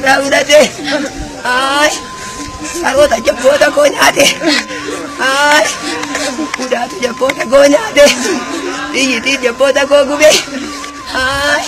narraa fudhate. Ay, saroota jabboota koo nyaate. Ay, udaatu jabboota koo nyaate. Xiyyitiin jabboota koo gube. Ay.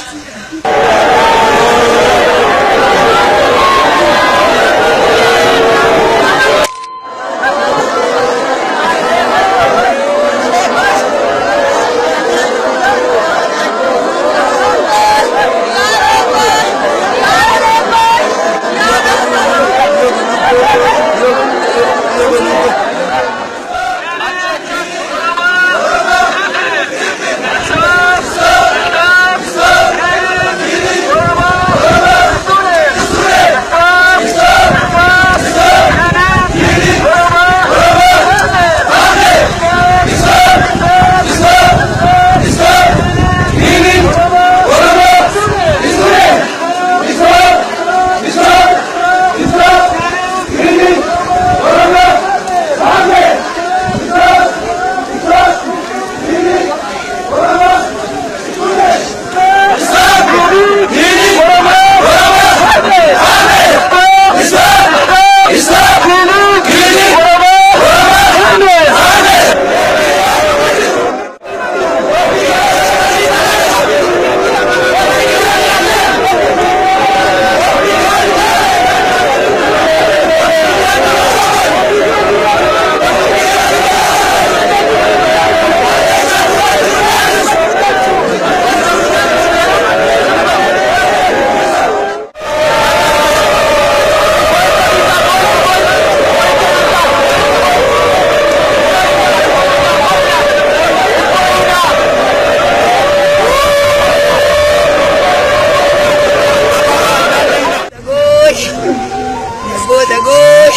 Jabboota gooy,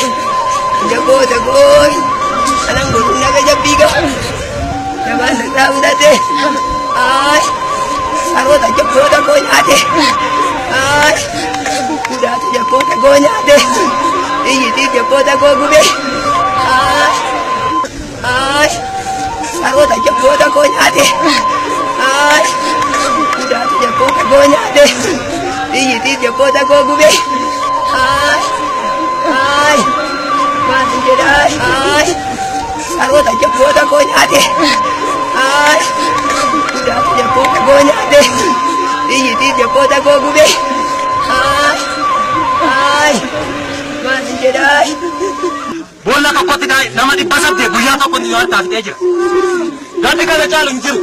jabboota gooy, anan godhu naga jabbiiga, jabaan narraa fudhate. Ay, saroota jabboota koo nyaate. Ay, udaatu jabboota koo nyaate. Xiyyitiin jabboota koo gube. Ay, ay, saroota jabboota koo nyaate. Ay, udaatu jabboota koo nyaate. Xiyyitiin jabboota koo gube. Ay, ay, maal jedha? Ay, saroota jabboota koo nyaate. Ay, udaatu jabboota koo nyaate. Xiyyitiin jabboota koo gube. Ay, ay, maal jedha? Boolla tokkotti nama 800 guyyaa tokkotti yoo harkaa fixee jira. Gaddi kana caalu hin jiru.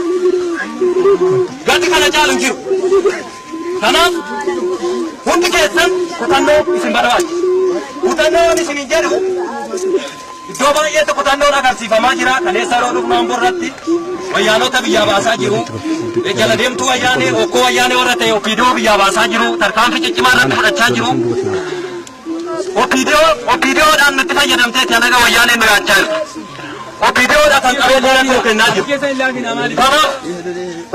Gaddi kana caalu hin jiru. Kanaaf hundi keessan kutannoo isin barbaachisa. Kutannoon isin hin jedhu iddoo baay'eetti kutannoon agarsiifamaa jira. Kaleessa yeroo dhufnaan borratti wayyaanota biyyaa baasaa jiru. Jala deemtuu wayyaanee, okkoo wayyaanee warra ta'e OPDO biyyaa baasaa jiru. Tarkaanfii ciccimaa irratti fudhachaa jiru. OPDOdhaan nutti fayyadamteeti hanaga wayyaaneen nu yaachaa jirtu. OPDOdha kan qabeenya nuu kennaa jiru. Kanaaf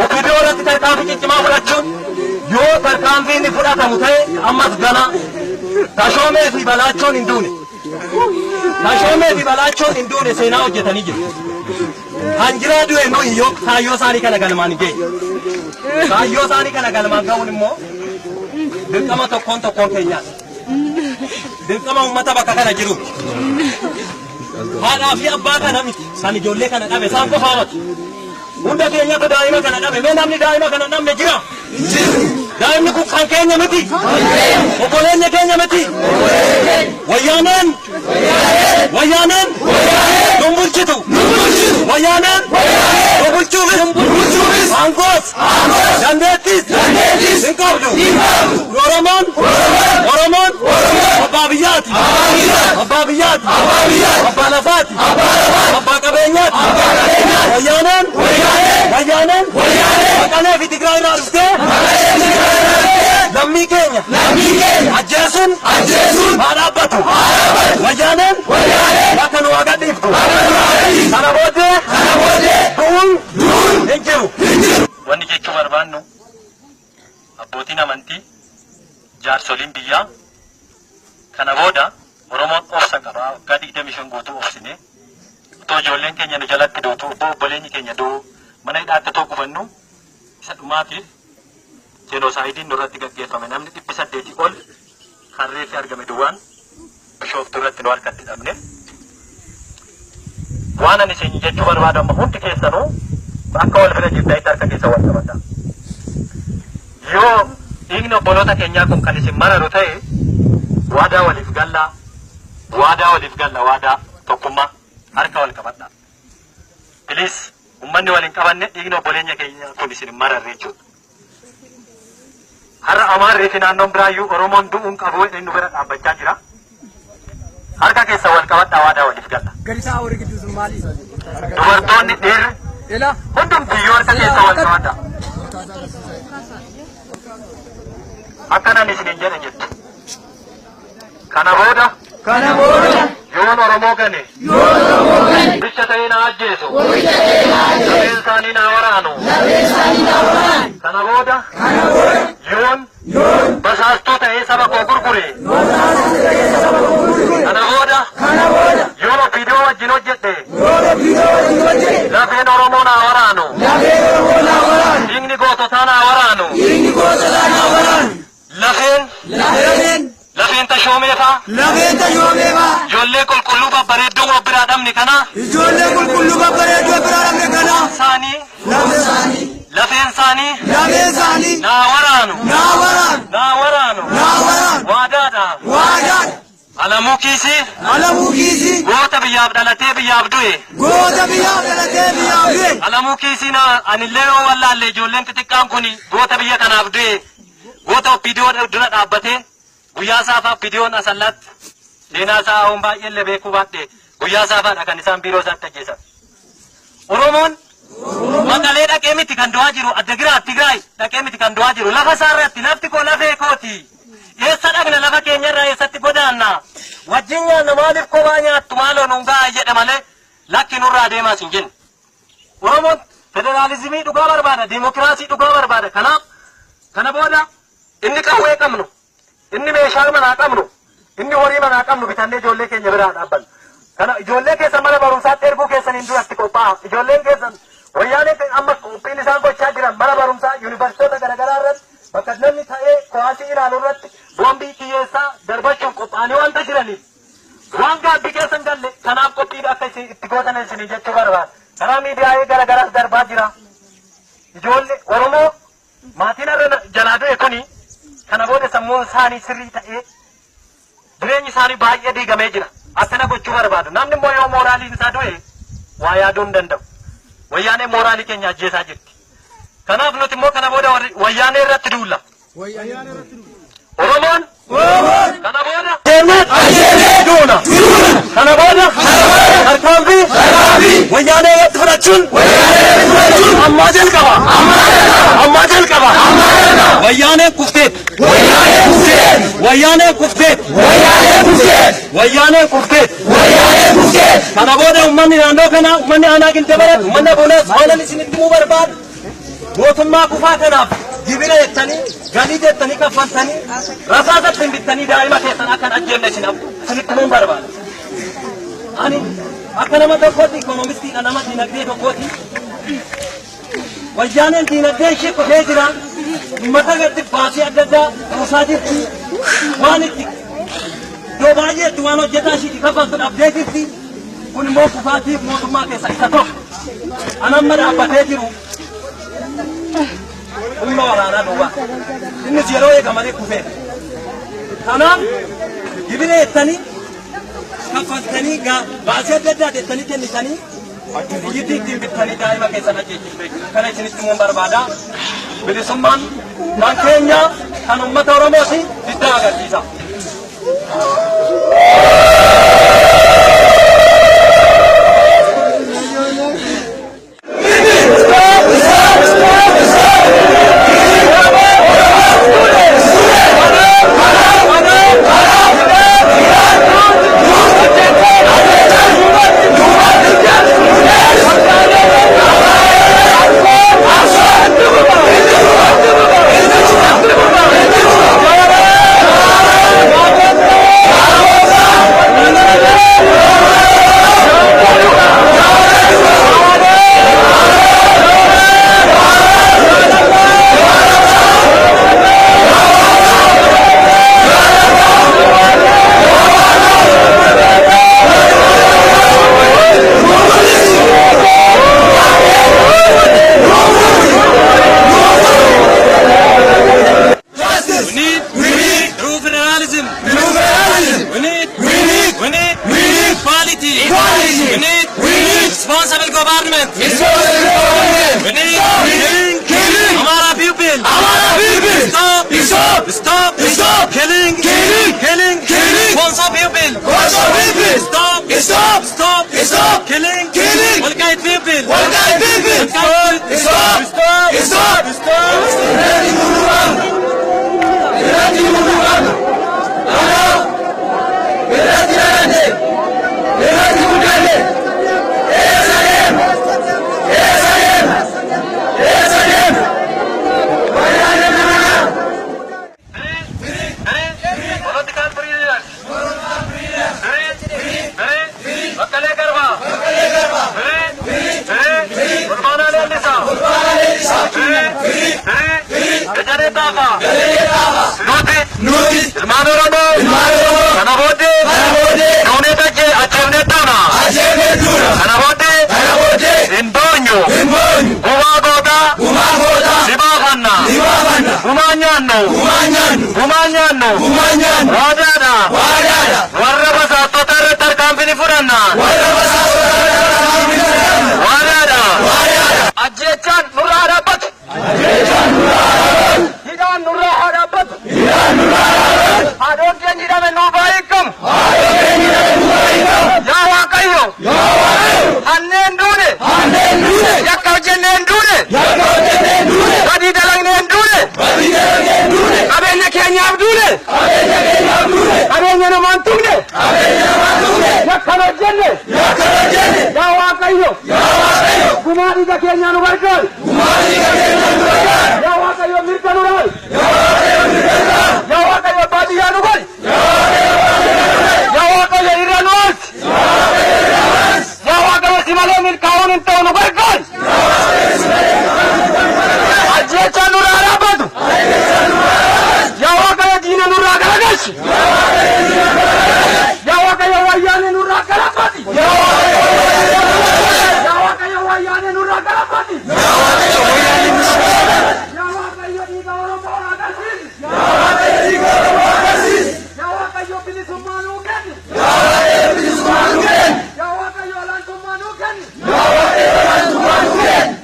OPDO irratti tarkaanfii ciccimaa fudhachuun yoo tarkaanfiin inni fudhatamu ta'e ammas gana Tashoomee fi Balaachoon hin duune. Tashoomee fi Balaachoon hin duune, seenaa hojjetanii jiru. Hanjiraa du'e nuyi yoo kaayyoo isaanii kana galmaan hin geenye. Kaayyoo isaanii kana galmaan ga'uun immoo dirqama tokkoon tokkoon keenyaati. Dirqama uummata bakka kana jiruuti. Haadhaa fi abbaa kana miti. Kan ijoollee kana dhabe isaan qofaa miti. Hunda keenyatu daa'ima kana dhabe. Mee namni daa'ima kana dhabne jira? Daa'imni kun kan keenya miti. Obboleenya keenya miti. Wayyaaneen, wayyaaneen nun bulchitu. Wayyaaneen nu bulchuufis aangoos dandeettis hin qabdu. Oromoon, Oromoon abbaa biyyaati. Abbaa biyyaati. Abbaa lafaati. Abbaa qabeenyaati. Wayyaaneen, wayyaaneen Maqalee fi Tigraay irraa dhuftee lammii keenya ajjeesuun haa dhaabbatu. Wayyaaneen bakka nu haa gadhiiftu. Kana booddee du'uun hin jiru. Wanni jechuu barbaannu, abbootiin amantii, jaarsoliin biyyaa, kana booda Oromoon obsa qaba. Waggaa 25 guutuu obsine otoo ijoolleen keenya nu jalatti duutu, otoo obboleenyi keenya du'u, mana hidhaatti otoo gubannu, isa dhumaatiif jeenosaayidiin nurratti gaggeeffame, namni 800 ol kan reessi argame duwwaan Bishooftuu irratti nu harkatti dhabne. Waan ani isin jechuu barbaadu amma hundi keessanuu akka wal bira jirtanitti harka keessa wal qabata. Yoo dhiigni obboloota keenyaa kun kan isin mararu ta'e waadaa waliif gallaa, waadaa waliif galla, waadaa tokkummaa harka wal qabadha. Please, uummanni wal hin qabanne dhiigni obboleenya keenya kun isin mararre jechuudha. Har'a Amaarrii fi naannoon biraayyuu Oromoon du'uun qabu inni nu bira dhaabbachaa jira. Harka keessa wal qabadhaa, waadaa waliif galla. Gadi taa'aa warri gidduu sun maali? Dubartoonni, dhiirri Ela. hundumtiyyuu harka keessa wal qabadhaa. Akkanan isinin jedhe jettu. Kana booda Kana booda yoon Oromoo gane bicha ta'ee na ajjeesu, lafeen isaanii na waraanu. Kana booda yoon basaastuu ta'ee saba koo gurgure, kana booda yoon OPDO wajjin hojjedhe, lafeen Oromoo na waraanu, dhiigni goototaa na waraanu, lafeen lafeen lafeen Tashoomee faa lafeen Tashoomee faa ijoollee qulqulluu babbareedduu of biraa dhabne kana ijoollee qulqulluu babbareedduu biraa dhabne kana isaanii lafeen isaanii lafeen isaanii lafeen isaanii naa waraanu, naa waraanu, naa waraanu, naa waraanu. Waadaadha. Waadaadha. Alamuu Kiisii Alamuu Kiisii goota biyyaaf dhalatee biyyaaf du'e. Goota biyyaaf dhalatee biyyaaf du'e. Alamuu Kiisii na anillee yoo wallaalle ijoolleen xixiqqaan kun goota biyya kanaaf du'e, goota OPDO dura dhaabbatee guyyaa saafaa OPDO'n Asallaatti seenaa isaa haa'uun baay'eellee beekuu baadhe guyyaa saafaadha kan isaan biiroo isaatti ajjeesan. Oromoon Maqalee dhaqee miti kan du'aa jiru, Addagiraat Tigraay dhaqee miti kan du'aa jiru, lafa isaa irratti lafti koo lafee kooti. Eessa dhaqna? Lafa keenya irraa eessatti godaanna? Wajjin nyaanna, maaliif kophaa nyaattu? Maaloo nuun gahaa jedhe malee lakki nurraa deemaas hin jenne. Oromoon federaalizimii dhugaa barbaada, diimokiraasii dhugaa barbaada. Kanaaf kana booda inni qawwee qabnu, inni meeshaa manaa qabnu, inni horii manaa qabnu bitannee ijoollee keenya biraa dhaabbanna. Kana ijoollee keessan mana barumsaatti erguu keessaniin duratti qophaa'a. Ijoolleen keessan wayyaanee amma qophiin isaan gochaa jiran mana barumsaa yuunivarsiitota garaagaraa irratti bakka namni ta'ee kuwaasii ilaalu irratti boombii kiyyeessaa darbachuuf qophaa'anii wanta jiraniif waan gaabbii keessan galle kanaaf qophii akka isin itti gootan isinii jechuu barbaada. Karaa miidiyaalee garaagaraas darbaa jira. Ijoollee Oromoo maatiin har'a jalaa du'e kuni kana booda sammuun isaanii sirrii ta'ee jireenyi isaanii baay'ee diigamee jira. Akkana gochuu barbaadu. Namni immoo yoo mooraaliin isaa du'e waa yaaduu hin danda'u. Wayyaanee mooraalii keenya ajjeesaa jirti. Kanaaf nuti immoo kana booda wayyaanee irratti duulla. Oromoon kana booda deemnee duuna. Kana booda tarkaanfii wayyaanee irratti fudhachuun ammaa jalqaba. Ammaa jalqaba. Wayyaaneen kufteet. Wayyaaneen kufteet. Wayyaaneen kufteet. Kana booda uummanni naannoo kanaa, uummanni aanaa Gildabarat, uummanni Abonaas waan isinitti himuu barbaadu mootummaa kufaa kanaaf gibira jettanii, galii jettanii kaffaltanii, rasaasatti hin bittanii daa'ima keessan akka hin ajjeefne isinitti himuun barbaada. Ani akka nama tokkotti ikoonomistiidha, nama diinagdee tokkooti. Wayyaaneen diinagdee ishee kufee jira. Uummata irratti baasii adda addaa buusaa jirti. Waan itti iddoo baay'eetti waan hojjetaa ishiitti kaffaltu dhabdee jirti. Kun immoo kufaatiif mootummaa keessaa isa tokko. Anamma dhaabbatee jiru humna waraanaa duwwaa. Innis yeroo eegamanii kufee. Kanaaf gibira jettanii kaffaltanii baasii adda addaa jettanii kennitanii biyyittii ittiin bittanii daa'ima keessan ajjeechifte. Kana isinitti himuun barbaada. Bilisummaan kan keenya, kan uummata Oromooti, diddaa agarsiisa. Stop. Stop. Killing. Killing. Killing. Killing. Konso people. Konso people. Stop. Stop. Stop. Stop. Killing. Killing. Wolkait people. Wolkait people. Stop. Stop. Stop. Stop. Stop. Irratti buluu qabna. Irratti buluu qabna. Kanaaf irratti dhalanne, irratti guddanne, eessa deemna? Eessa deemna? Eessa deemna? Wayyaanee kana. Political prisoners. Three. Three. Baqqalee Garbaa. Three. Three. Fulbaanaa Leellisaa. Three. Three. Dajanee Xaafaa. Nuti. Nuti Ilmaan Oromoo. ilmaan Oromoo Kana booddee. kana booddee Duunee ajjeefnee taana. ajjeefnee duuna. Kana booddee. Kana booddee Hin boonyu. hin boonyu. Gumaa gootaa. Gumaa gootaa Si baafanna. ni baafanna. Gumaa nyaannu. Gumaa nyaannu. Gumaa nyaannu. Gumaa nyaannu. Waadaadha. Waadaadha. Warra basaattota irratti tarkaanfii ni fudhanna. Warra basaasota tarkaanfii ni fudhanna. Waadaadha. Waadaadha. Ajjeechaan nurraa haa dhaabbatu. Hidhaan nurraa haa dhaabbatu. Haadhoon keenya hidhame nuuf haa hiikamu. Yaa Waaqayyo. Hanneen duune. Hanneen duune. Yakka hojjenneen duune. Yakka hojjenneen duune. Badii dalagneen duune. Badii dalagneen duune. Qabeenya keenyaaf duune. Qabeenya keenyaaf duune. Qabeenya namaan tuqne. Qabeenya namaan tuqne. Yakka hojjenne. Yakka hojjenne. Yaa Waaqayyo. Yaa Waaqayyo. Gumaa dhiiga keenyaa nu gargaari. Gumaa dhiiga keenyaa nu gargaari. Yaa Waaqayyo mirga nu raali. Yaa Waaqayyo mirga nu raali. Yaa Waaqayyo baadiyyaa nu godhi. Yaa Waaqayyo baadiyyaa nu godhi. Yaa Waaqayyo irra nu oolchi. Yaa Waaqayyo irra nu oolchi. Yaa Waaqayyo si malee milkaa'uun hin ta'u nu gargaari. Ajjeechaan nurraa haa dhaabbatu. Yaa Waaqayyo diina nurraa garagalchi. Yaa Waaqayyo wayyaanee nurraa garagalchi. Yaa Waaqayyo wayyaanee nurraa garagalchi. Yaa Waaqayyo dhiiga Oromoo agarsiisi. Yaa Waaqayyo bilisummaa nuu kenni. Yaa Waaqayyo olaantummaa nuu kenni.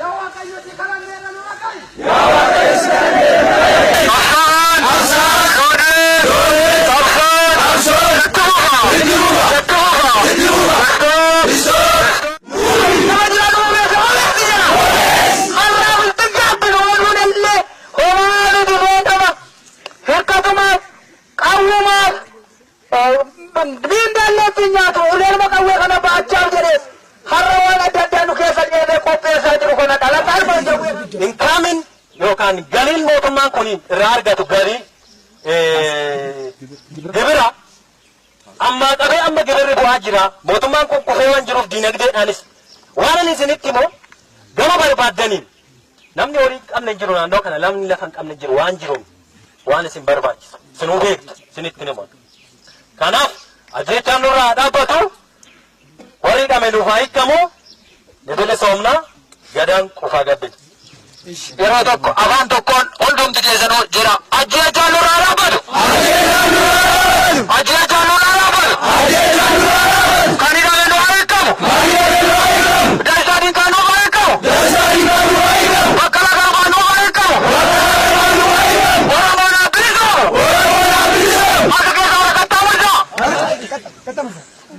Yaa Waaqayyo si kadhanneerra nu dhaga'i. Qabsoon. Itti fufa. Itti fufa. Stop. Incoming yookaan galiin mootummaan kun irraa argatu galii gibira ammaa qabee amma gibirri bu'aa jira. Mootummaan kun kufee waan jiruuf diinagdeedhaanis waan ani isinitti immoo gama barbaaddaniin namni horii qabne hin jiru naannoo kana, namni lafa hin qabne hin jiru, waan jiruun waan isin barbaachisu isinuu beektu isinitti himu. Kanaaf ajjeechaan nurraa haa dhaabbatu, warri hidhame nuuf haa hiikamu, ni bilisoomna, gadaan qofaa gabbina. Yeroo tokko afaan tokkoon hundumti keessanuu jira. Ajjeechaan nurraa haa dhaabbatu. Ajjeechaan nurraa Ajjeechaan nurraa haa dhaabbatu. Ajjeechaan nurraa dhaabbatu. Kan hidhame nuuf haa hiikamu. Kan hidhame nuuf haa hiikamu. Darsaan Dinqaa nuuf haa hiikamu. Darsaan Dinqaa nuuf haa hiikamu. Baqqalaa Garbaa nuuf haa hiikamu. Baqqalaa Garbaa nuuf haa hiikamu. Oromoon haa bilisoomu. Oromoon haa bilisoomu. Harka keessa warra qaxxaamursaa.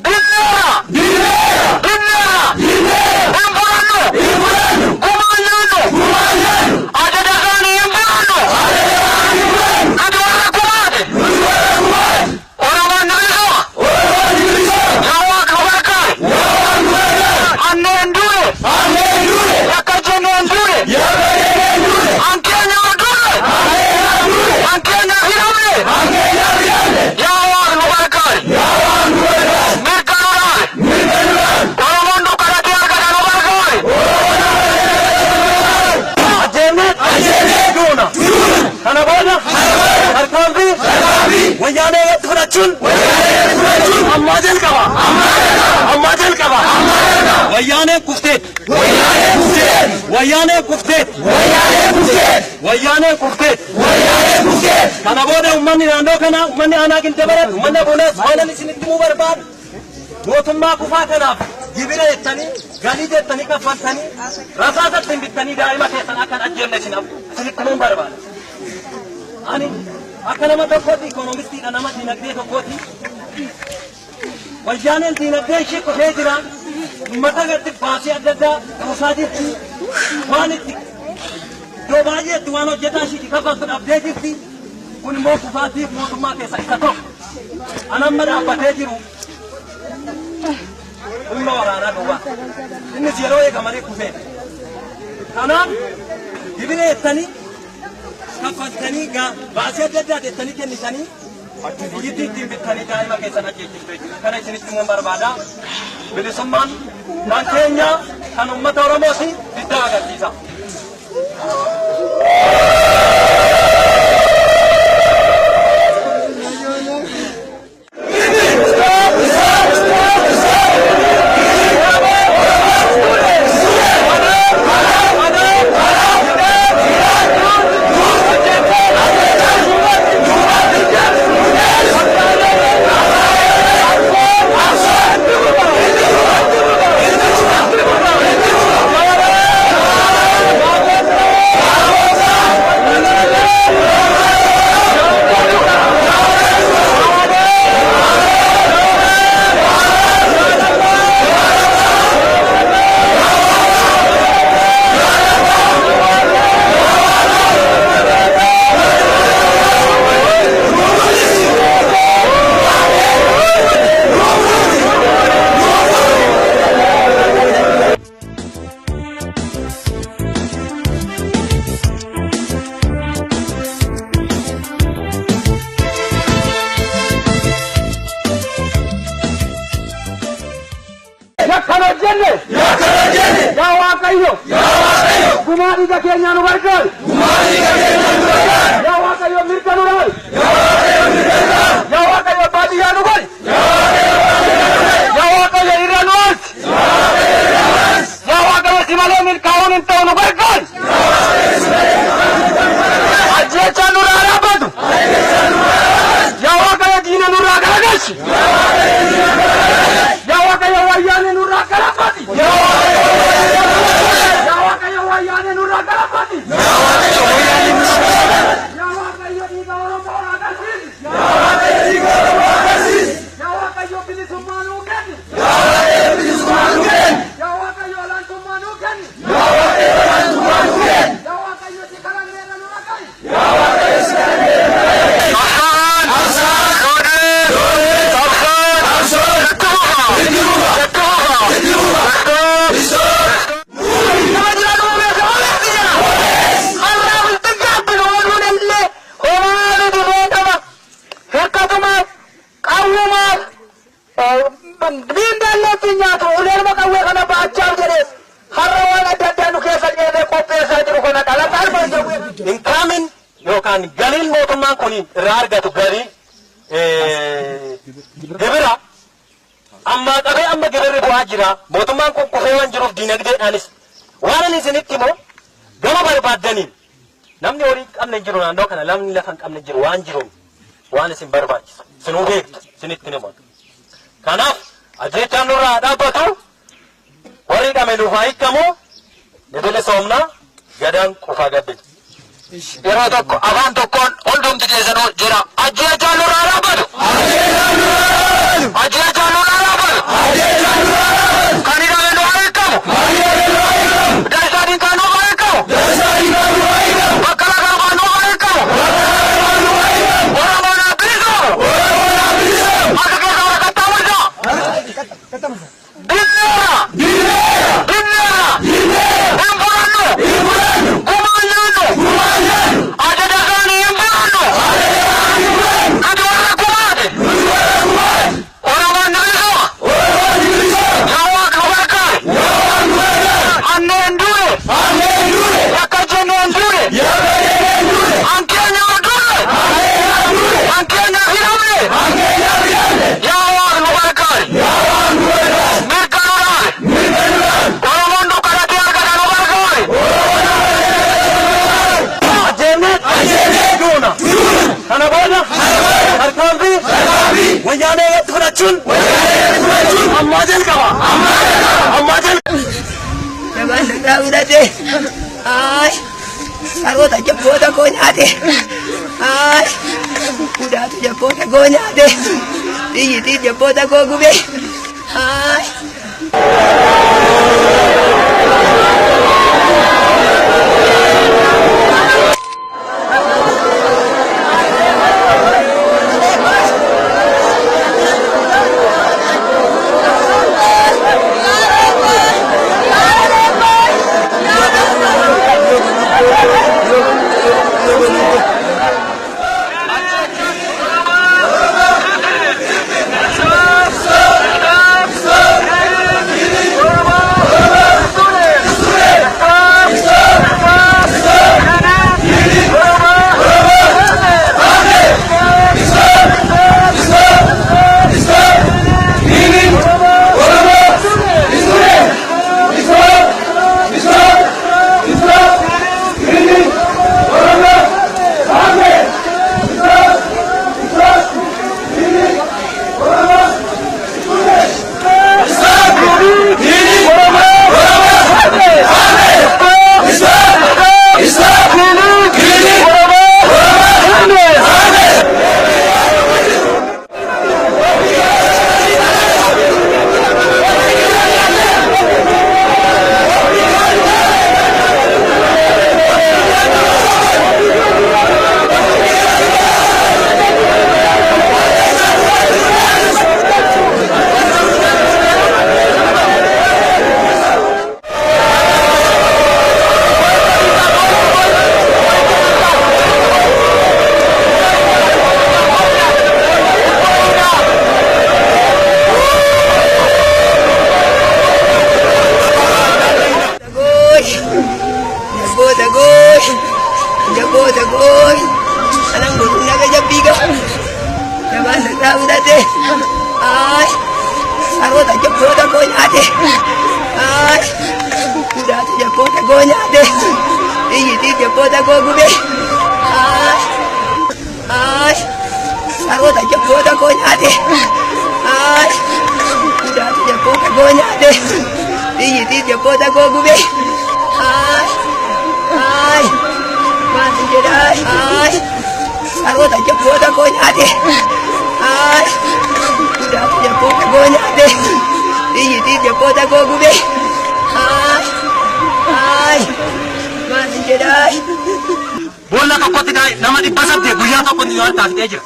Dinneera. Dinneera. Dinneera. Dinneera. Hin fudhannu. Hin fudhannu. Gumaa nyaannu. Gumaa nyaannu. Ajaja isaanii hin fudhannu. Ajaja isaanii hin fudhannu. Nuti warra kumaati. Nuti warra kumaati. Oromoon ni bilisooma. Oromoon ni bilisooma. Yaa Waaqa nu gargaari. Yaa Waaqa nu gargaari. Hanneen duune. Hanneen duune. Yakka jenneen duune. Yakka jenneen duune. Hankeenya duune. Hankeenya duune. Hankeenya hidhamne. Hankeenya hidhamne. Yaa Waaqa nu gargaari. Yaa Waaqa nu gargaari. Mirga nu laali. Mirga nu laali. Oromoon nu kadhatee argata nu gargaari. Ajjeennee. Ajjeennee. Duuna. Duuna. Kana booda. Kana booda. Tarkaanfii. Tarkaanfii. Wayyaanee irratti fudhachuun. Wayyaanee irratti fudhachuun. Ammaa jalqaba. Ammaa jalqaba. Ammaa jalqaba. Ammaa jalqaba. Wayyaanee kufteet. Wayyaanee kufteet. Wayyaanee kufteet. Wayyaanee kufteet. Wayyaanee kufteet. Wayyaanee kufteet. Kana booda uummanni naannoo kanaa, uummanni aanaa Gindabarat, uummanni Abuunaas waan ani isinitti himuu barbaadu mootummaa kufaa kanaaf gibira jettanii, galii jettanii kaffaltanii, rasaasa ittiin bittanii daa'ima keessan akka hin ajjeefne isinitti himuun barbaada. Ani Akka nama tokkooti ikoonomistiidha nama dinagdee tokkooti. Wayyaaneen dinagdee ishee kufee jira. Uummata irratti baasii adda addaa kuusaa jirti. Waan itti iddoo baay'eetti waan hojjetaa ishee kafaltu dhabdee jirti. Kun immoo kufaatiif mootummaa keessa isa tokko. Anamma dhaabbatee jiru humna waraanaa duwwaa. Innis yeroo eegamanii kufee. Kanaaf gibira jettanii kaffaltanii baasii adda addaa jettanii kennitanii biyyittii ittiin bittanii daa'ima keessan ajjeechiftu jechuudha. Kana isinitti immoo barbaada. Bilisummaan kan keenya kan uummata Oromooti diddaa agarsiisa. Yaa Waaqayyo. Gumaa dhiiga keenyaa nu gargaari. Yaa Waaqayyo mirga nu raali. Yaa Waaqayyo baadiyyaa nu godhi. Yaa Waaqayyo irra nu oolchi. Yaa Waaqayyo si malee milkaa'uun hin ta'u nu gargaari. Ajjeechaan nurraa dhaabbatu. Yaa Waaqayyo diina nurraa garagalchi. Yaa Waaqayyo wayyaanee nurraa garagalchi. Yaa Waaqayyo wayyaanee nurraa garagalchi. Yaa Waaqayyo dhiiga Oromoo agarsiisi. Yaa Waaqayyo bilisummaa nuu kenni. Yaa Waaqayyo olaantummaa nuu kenni. Yaa Waaqayyo si kadhanneerra nu dhaga'i. Inkaamin yookaan galiin mootummaan kun irraa argatu galii gibira ammaa qabee amma gibirri bu'aa jira. Mootummaan kun kufee waan jiruuf diinagdeedhaanis waan ani isinitti immoo gama barbaaddaniin namni horii hin qabne hin jiru naannoo kana namni lafa hin qabne hin jiru waan jiruun waan isin barbaachisu isinuu beektu isinitti himu. Kanaaf ajjeechaan nurraa dhaabbatu warri hidhame nuuf haa hiikamu ni bilisoomna gadaan qofaa gabbina. Yeroo tokko afaan tokkoon hundumti keessanuu jira. Ajjeechaan nurraa dhaabbatu. Ajjeechaan nurraa dhaabbatu. Kan hidhame nu haa hiikamu. Darsaan hin kaanu haa hiikamu. Bakka lagaa baanu haa hiikamu. Oromoon haa bilisoomu. Harka keessa waraqattaa bulchaa. Dinneera. Dinneera. Hin fudhannu. Gumaa nyaannu. Ajaja isaanii hin fudhannu. Nuti warra gumaati. Oromoon ni bilisooma. Yaa Waaqa nu gargaari. Anneen duune. Yakka jenneen duune. Hankeenya ol duune. Hankeenya hidhamne. Yaa Waaqa nu gargaari. Mirga nu raali. Oromoon nu kadhatee argata nu gargaari. Ajjeennee duuna. Kana booda tarkaanfii wayyaanee irratti fudhachuun ammaa jalqaba. Ammaa jalqaba. Namaan irraa fudhate. Ay, saroota jabboota koo nyaate. Ay, Udaatu jabboota koo nyaate. Xiyyitiin jabboota koo gube. Haay. Jabboota gooy. Jabboota gooy. Anan godhuun naga jabbii qaba. Jabaan irraa fudhate. Haay. Saroota jabboota koo nyaate. Haay. Udaatu jabboota koo nyaate. Xiyyitiin jabboota koo gube. Haay. Haay. Saroota jabboota koo nyaate. Haay. Udaatu jabboota koo nyaate. Xiyyitiin jabboota koo gube. Haay. Haay. Maal jedhaa? Haay. Saroota jabboota koo nyaate. Haay. Udaatu jabboota koo nyaate. Xiyyitiin jabboota koo gube. Haay. Haay. Maal jedhaa? Boolla tokkotti nama 800 guyyaa tokkotti yoo taasisee jira.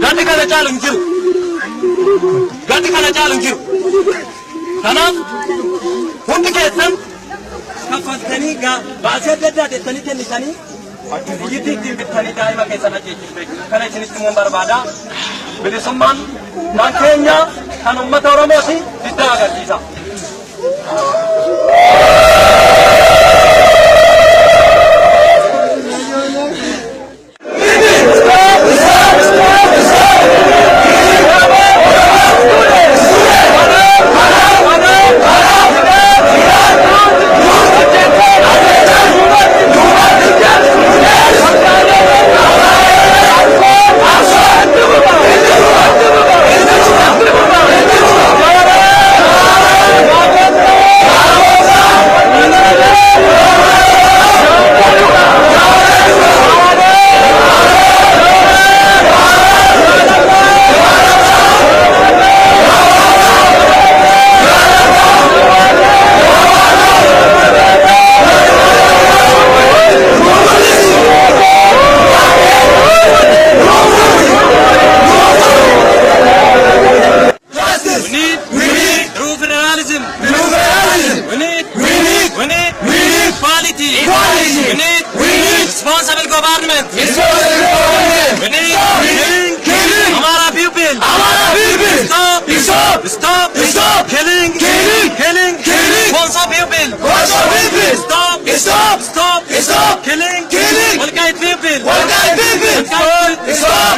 Gati kana caalu hin jiru. Gati kana caalu hin jiru. Kanaaf hundi keessan kaffaltanii baasii adda addaa teessanii kennitanii biyyittii ittiin bittanii daa'ima keessan ajjeechisu jechuudha. Kana isinitti himuun barbaada. Bilisummaan kan keenya kan uummata Oromooti diddaa agarsiisa. True federalism. We need equality. We need responsible government. We need killing Amara people. Stop killing Konso people. Stop killing Wolkait people. Stop.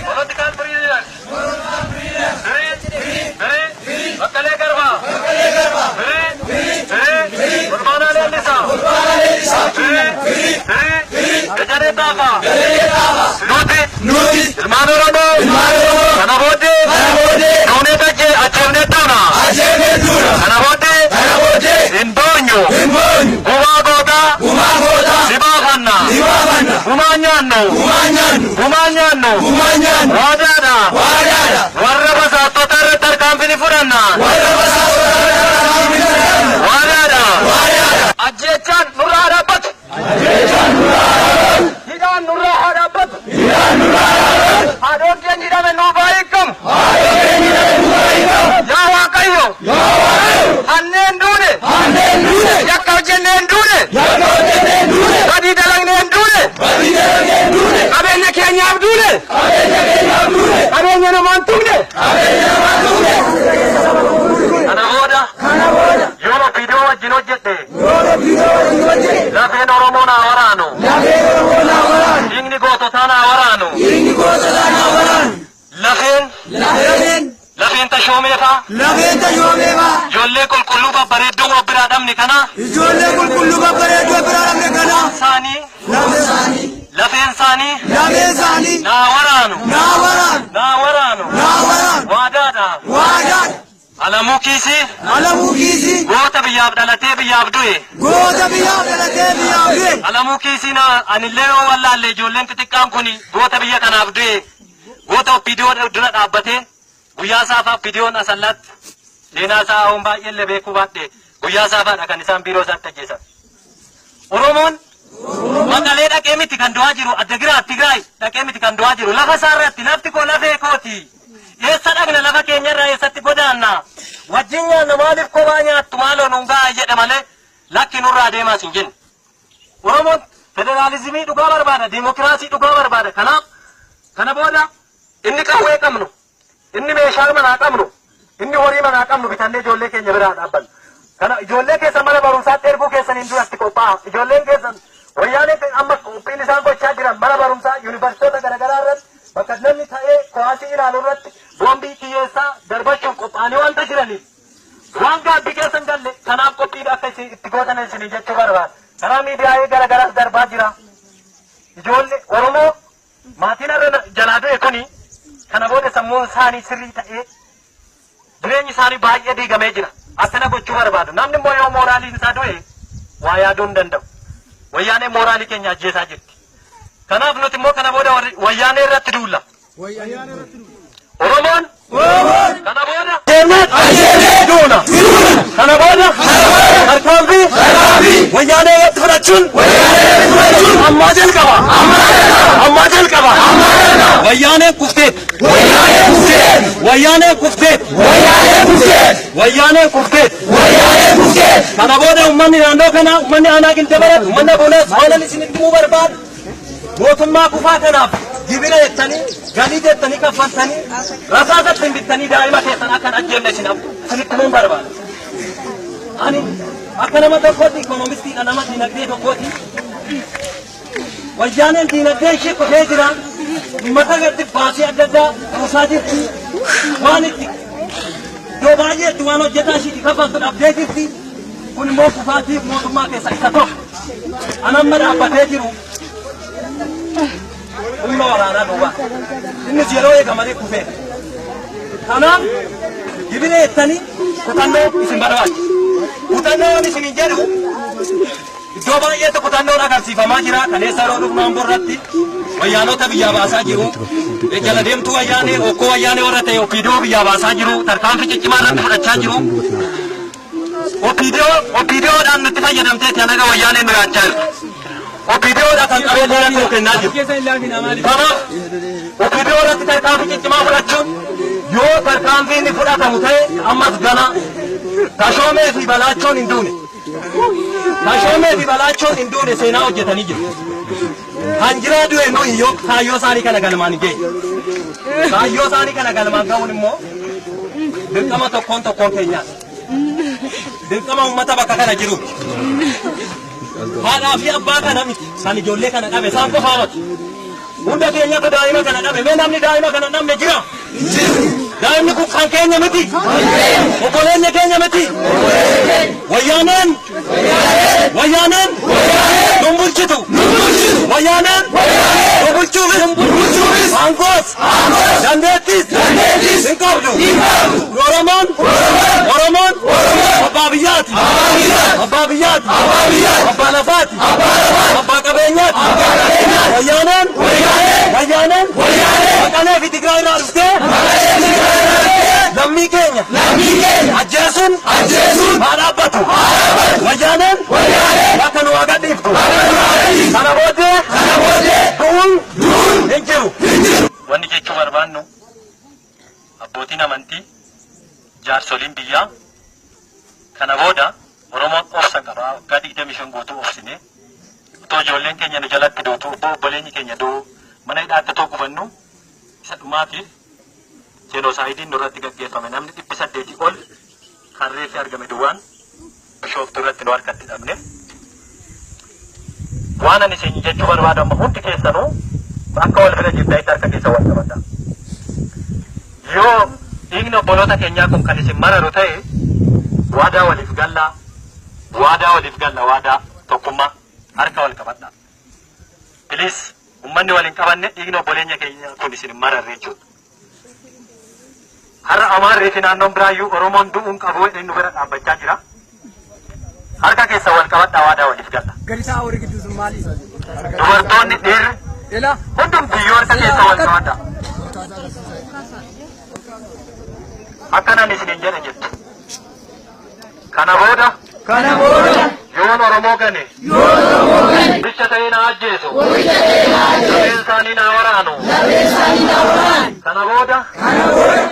Political prisoners. Free. Bakkale Garba. Free. Ulfana Lellisa. 3 Dajanee Xaafaa. Nuti. Ilmaan Oromoo. Kana booddee. Duunee ajjeefnee duuna. Kana booddee. Hin boonyu. Gumaa gootaa. Ni baafanna. Gumaa nyaannu. Gumaa nyaannu. Waadaadha. Warra basaastota irratti tarkaanfii ni fudhanna. Waadaadha. Ajjeechaan nurraa haa dhaabbatu. Hidhaan nurraa haa dhaabbatu. Haadhoon keenya hidhame nuuf haa hiikamu. Yaa Waaqayyo. Hanneen duune. Yakka hojjenneen duune. Badii dalagneen duune. Qabeenya keenyaaf duune. Qabeenya namaan tuqne. Kana booda. Yoo OPDO wajjin hojjedhe. Lafeen Oromoo naa waraanu. Dhiigni goototaa naa waraanu. Lafeen Tashoomee faa. Ijoollee qulqulluu babbareedduu wal biraa dhabne kana. Isaanii. Lafeen isaanii. Naa waraanu. Naa waraanu. Waadaadha. Alamuu Kiisii. Goota biyyaaf dhalatee biyyaaf du'e. Alamuu Kiisii anillee yoo wallaalle ijoolleen xixiqqaan kun goota biyya kanaaf du'e. Goota OPDO dura dhaabbatee guyyaa saafaa OPDO'n asallaatti seenaa isaa haa'uun baay'eellee beekuu baadhe guyyaa saafaadha kan isaan biiroo isaatti ajjeesan. Oromoon Maqalee dhaqee miti kan du'aa jiru, Addagiraat Tigraay dhaqee miti kan du'aa jiru, lafa isaa irratti lafti koo lafee kooti. Eessa dhaqna lafa keenya irraa eessatti godaanna? Wajjin nyaanna maaliif kophaa nyaattu maaloo nuun gahaa jedhe malee lakki nurraa deemaas hin jenne. Oromoon federaalizimii dhugaa barbaada, diimokiraasii dhugaa barbaada. Kanaaf kana booda inni qawwee qabnu, inni meeshaa manaa qabnu, inni horii manaa qabnu bitannee ijoollee keenya biraa dhaabbanna. Kana ijoollee keessan mana barumsaatti erguu keessaniin duratti qophaa'a. Ijoolleen keessan wayyaaneen amma qophiin isaan gochaa jiran mana barumsaa yuunivarsiitota garaagaraa irratti bakka namni ta'ee kuwaasii ilaalu irratti boombii kiyyeessaa darbachuuf qophaa'anii wanta jiraniif waan gaabbii keessan galle kanaaf qophiidha akka itti gootan isinii jechuu barbaada. Karaa miidiyaalee garaagaraas darbaa jira. Ijoollee Oromoo maatiin irra jalaa du'e kuni kana booda sammuun isaanii sirrii ta'ee jireenyi isaanii baay'ee diigamee jira. Akkana gochuu barbaadu. Namni immoo yoo mooraaliin isaa du'e waa yaaduu hin danda'u. Wayyaanee mooraalii keenya ajjeesaa jirti. Kanaaf nuti immoo kana booda wayyaanee irratti duulla. Oromoon kana booda duuna. Kana booda tarkaanfii wayyaanee irratti fudhachuun ammaa jalqaba. Ammaa jalqaba. Wayyaanee kufteet. Wayyaanee kufteet. Wayyaanee kufteet. Kana booda uummanni naannoo kanaa, uummanni aanaa Gildabarat, uummanni Abuunaas waan isinitti himuu barbaadu mootummaa kufaa kanaaf gibira jettanii, galii jettanii kaffaltanii, rasaasatti hin bittanii daa'ima keessan akka hin ajjeefne isinitti himuun barbaada. Ani akka nama tokkootti ikoonomistiidha, nama diinagdee tokkooti. Wayyaaneen diinagdee ishee kufee jira. Uummata irratti baasii adda addaa buusaa jirti. Waan itti iddoo baay'eetti waan hojjetaa ishiitti kaffaltu dhabdee jirti. Kun immoo kufaatiif mootummaa keessa isa tokko. An amma dhaabbatee jiru humna waraanaa duwwaa. Innis yeroo eega malee kufee. Kanaaf gibira jettanii kutannoo isin barbaachisa. Kutannoon isin hin jedhu iddoo baay'eetti kutannoon agarsiifamaa jira. Kaleessa yeroo dhufnu Amboo irratti wayyaanota biyyaa baasaa jiru. Jala deemtuu wayyaanee, okkoo wayyaanee warra ta'e OPDO biyyaa baasaa jiru. Tarkaanfii ciccimaa irratti fudhachaa jiru. OPDOdhaan nutti fayyadamteeti hanaga wayyaanee nu yaachaa jirtu. OPDOdha kan qabeenya irratti nu kennaa jiru. Kanaaf OPDO irratti tarkaanfii ciccimaa fudhachuun yoo tarkaanfiin inni fudhatamu ta'e ammas gana Tashoomee fi Balaachoon hin duune. Tashoomee fi Balaachoon hin duune seenaa hojjetanii jiru. Kan jiraa du'e nuyi yoo kaayyoo isaanii kana galmaan hin geenye. Kaayyoo isaanii kana galmaan ga'uun immoo dirqama tokkoon tokkoon keenyaati. Dirqama uummata bakka kana jiru. Haadhaa fi abbaa kana miti kan ijoollee kana dhabe isaan qofaa miti. Hunda keenyatu daa'ima kana dhabe. Mee namni daa'ima kana dhabne jira? Daa'imni kun kan keenya miti. Obboleenya keenya miti. Wayyaaneen nun bulchitu. Aangoos. Dandeettis. Hin qabdu. Oromoon. Oromoon. Abbaa biyyaati. Abbaa biyyaati. Abbaa lafaati. Abbaa qabeenyaati. Wayyaaneen. Wayyaaneen. Maqalee fi Tigraay irraa dhuftee. Lammii keenya. Ajjeesuun. Haa dhaabbatu. Wayyaaneen. Bakka nu haa gadhiiftu. Kana booddee. Du'uun. Hin jiru. Wanni jechuu barbaannu abbootiin amantii, jaarsoliin biyyaa, kana booda Oromoon obsa qaba. Waggaa 25 guutuu obsine, otoo ijoolleen keenya nu jalatti duutu, otoo obboleenyi keenya du'u, mana hidhaatti otoo gubannu, isa dhumaatiif jeenosaayidiin nurratti gaggeeffame, namni 800 ol kan reeffi argame duwwaan Bishooftuu irratti nu harkatti dhabne. Waan ani isin jechuu barbaadu, amma hundi keessanuu akka wal bira jirtanitti harka keessa wal qabadha. Yoo dhiigni obboloota keenyaa kun kan isin mararu ta'e, waadaa waliif gallaa, waadaa waliif galla, waadaa tokkummaa harka wal qabadha. Please, uummanni wal hin qabanne dhiigni obboleenya keenyaa kun isin hin mararre jechuudha. Har'a Amaarrii fi naannoon biraayyuu Oromoon du'uun qabu inni nu bira dhaabbachaa jira. Harka keessa wal qabadhaa, waadaa waliif galla. Gadi taa'aa warri gidduu sun maali? Dubartoonni, dhiirri Ela. hundumtiyyuu harka keessa wal qabadhaa. Akkanan isiniin jedhe jettu. Kana booda. Kana booda. Yoon Oromoo gane. Yoon Oromoo gane. Bicha ta'ee na ajjeesu. Lafeen isaanii na waraanu. Lafeen isaanii na waraanu. Kana booda. Kana booda.